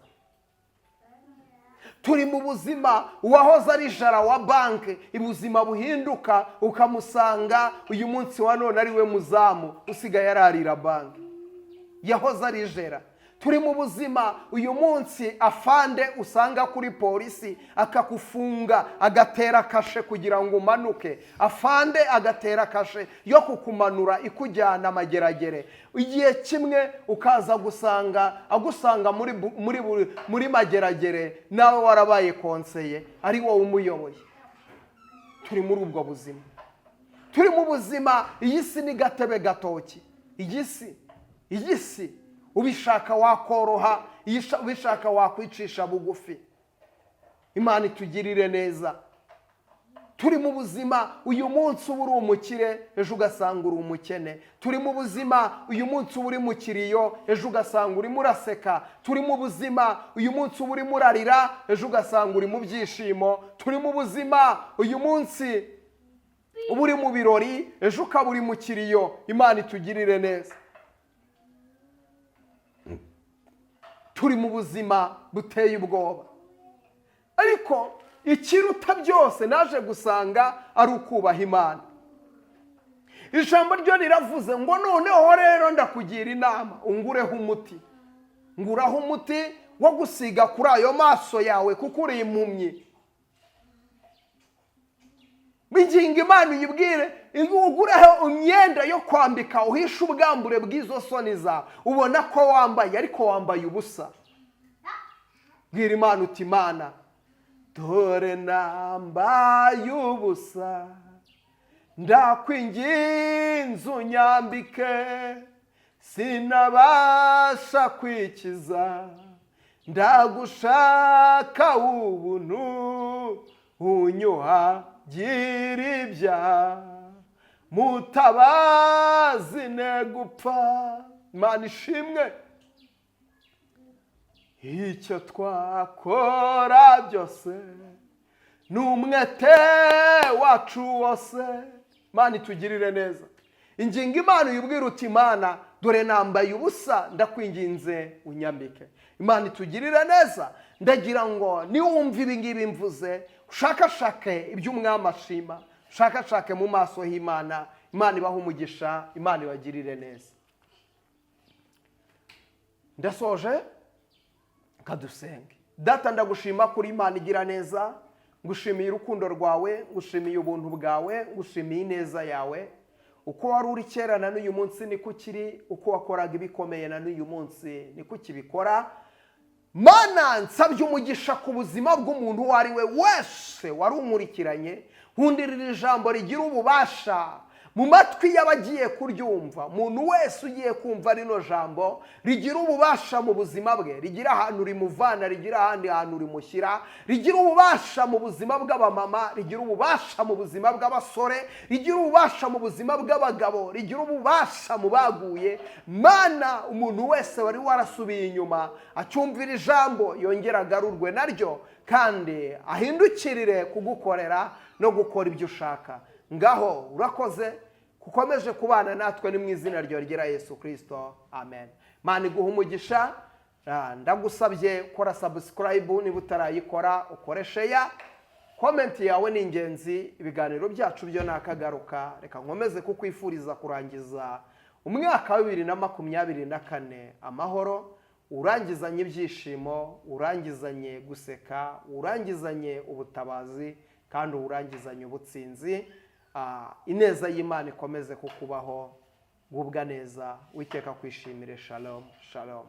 Turi mu buzima uwahoze ari gérant wa banki, ubuzima buhinduka, ukamusanga uyu munsi wa none ari we muzamu usigaye ararira banki yahoze ari gérant. Turi mu buzima uyu munsi afande usanga kuri polisi akakufunga, agatera kashe kugira ngo umanuke, afande agatera kashe yo kukumanura ikujyana amageragere. Igihe kimwe ukaza gusanga agusanga muri mageragere, nawe warabaye konseye, ari wowe umuyoboye. Turi muri ubwo buzima. Turi mu buzima, iyi si ni gatebe gatoki. Iyi si ubishaka wakoroha, ubishaka wakwicisha bugufi. Imana itugirire neza. Turi mu buzima uyu munsi uba uri umukire, ejo ugasanga uri umukene. Turi mu buzima uyu munsi uba uri mu kiriyo, ejo ugasanga urimo uraseka. Turi mu buzima uyu munsi uba urimo urarira, ejo ugasanga uri mu byishimo. Turi mu buzima uyu munsi uba uri mu birori, ejo ukaba uri mu kiriyo. Imana itugirire neza. Turi mu buzima buteye ubwoba, ariko ikiruta byose naje gusanga ari ukubaha Imana. Ijambo ryo riravuze ngo: "Noneho rero ndakugira inama, ungureho umuti, nguraho umuti wo gusiga kuri ayo maso yawe, kuko uri impumyi." Ingingo Imana uyibwire ugureho imyenda yo kwambika, uhishe ubwambure bw'izo soni zawe. Ubona ko wambaye, ariko wambaye ubusa. Bwira Imana uti: "Imana, dore nambaye ubusa, ndakwinginze unyambike, sinabasha kwikiza, ndagushaka ubuntu, unyuhagira ibyaha, mutabazi ne gupfa." Imana ishimwe. Icyo twakora byose ni umwete wacu wose. Imana itugirire neza. Ingingo Imana uyibwira uti: "Imana, dore nambaye ubusa, ndakwinginze unyambike." Imana itugirire neza. Ndagira ngo niwumva ibi ngibi mvuze, ushakashake ibyo umwami ashima, ushakashake mu maso h'Imana. Imana ibaha umugisha, Imana ibagirire neza. Ndasoje, kadusenge. Data, ndagushima kuri Imana igira neza. Ngushimiye urukundo rwawe, ngushimiye ubuntu bwawe, ngushimiye ineza yawe. Uko wari uri kera na n'uyu munsi niko ukiri, uko wakoraga ibikomeye na n'uyu munsi niko ukibikora. Mana, nsabye umugisha ku buzima bw'umuntu uwo ari we wese wari unkurikiranye. Nkundirira ijambo rigira ububasha mu matwi y'abagiye kuryumva. Umuntu wese ugiye kumva rino jambo rigira ububasha mu buzima bwe, rigira ahantu rimuvana, rigira ahandi hantu rimushyira, rigira ububasha mu buzima bw'abamama, rigira ububasha mu buzima bw'abasore, rigira ububasha mu buzima bw'abagabo, rigira ububasha mu baguye. Mana, umuntu wese wari warasubiye inyuma acyumvira ijambo, yongera agarurwe naryo kandi ahindukirire kugukorera no gukora ibyo ushaka. Ngaho urakoze ukomeje kubana natwe, ni mu izina rya Yesu Kirisito, amen. Mana iguha umugisha. Ndagusabye kora subscribe niba utarayikora, ukore share, comment yawe ni ingenzi. Ibiganiro byacu byo ni akagaruka. Reka nkomeze kukwifuriza kurangiza umwaka wa 2024 amahoro. Urangizanye ibyishimo, urangizanye guseka, urangizanye ubutabazi kandi urangizanye ubutsinzi. Ineza y'Imana ikomeze kukubaho. Gubwa neza, Witeka kwishimire. Shalom, shalom.